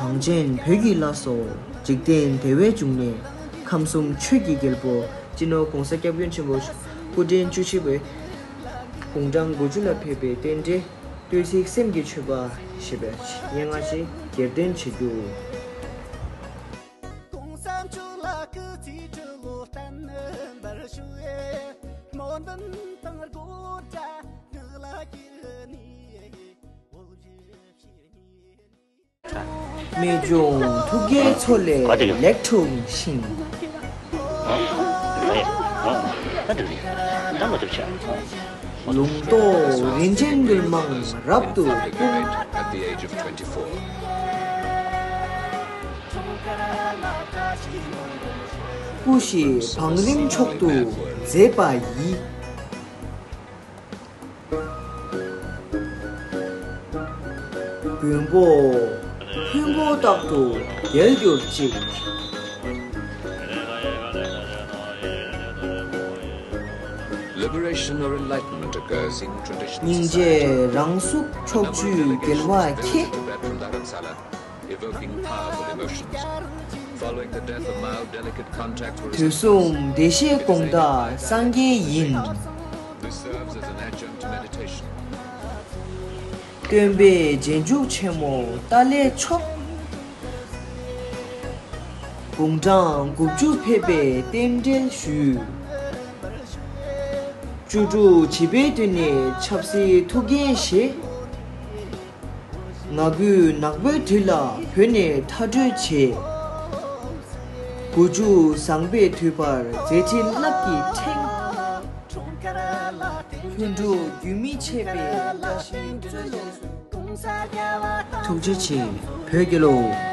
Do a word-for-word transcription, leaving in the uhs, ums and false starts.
གངས་ཅན་བོད་ཀྱི་བླ་སྲོག་འཇིག་རྟེན་བདེ་བའི་འབྱུང་གནས། ཁམས་གསུམ་ཆོས་ཀྱི་རྒྱལ་པོ། སྤྱི་ནོར་༸གོང་ས་༸སྐྱབས་མགོན་ཆེན་པོ་སྐུ་ཕྲེང་བཅུ་བཞི་པའི་དགུང་གྲངས་དགུ་བཅུ་ལ་ཕེབས་པའི་རྟེན་འབྲེལ། བསྟོད་ཚིག་སེམས་ཀྱི་མཆོད་པ་ཞེས་པའི་སྙན་ངག་ཅིག་སྒེར་འདོན་བྱེད་རྒྱུ། རྨད་བྱུང་ཐུགས་བསྐྱེད་མཚོ་ལས་ལེགས་འཁྲུངས་ཤིང་། ལུང་རྟོགས་རིན་ཆེན་དངུལ་མང་རབ་ཏུ་སྤུངས། སྐུ་བཞི་བང་རིམ་མཆོག་ཏུ་མཛེས་པ་ཡིས། མགོན་པོ་ཕུང་པོ་རྟག་ཏུ་རྒྱལ་གྱུར་ཅིག། Liberation or enlightenment occurs in traditional སྙིང་རྗེ་རང་གཟུགས་ཕྱོགས་བཅུའི་རྒྱལ་བ་ཁྱེད། Evoking powerful emotions. Following the death of Mao, delicate contacts were དུས་གསུམ་བདེ་གཤེགས་དགོངས་དག་སངས་རྒྱས་ཡིན། This serves as an adjunct to meditation. སྟོན་པའི་རྗེས་འཇུག་ཆེན་མོ་ཏཱ་ལའི་མཆོག། དགུང་གྲངས་དགུ་བཅུ་ཕེབས་པའི་རྟེན་འབྲེལ་ཞུས། བཅུ་དྲུག་བྱིས་པའི་དུས་ནས་ཆབ་སྲིད་ཐུགས་འགན་བཞེས། ང་དགུའི་ནག་པོའི་དུས་ལ་བོད་ནས་མཐའ་བྲོས་བྱས། དགུ་བཅུ་བཟང་པོའི་དུས་བར་མཛད་འཕྲིན་རླབས་ཀྱིས་ཕྲེང་། ལྷུན་གྲུབ་རྒྱུན་མི་ཆད་པའི་བཀྲ་ཤིས་སྩོལ་ལོ། ཐུགས་རྗེ་ཆེ། བོད་རྒྱལ་ལོ།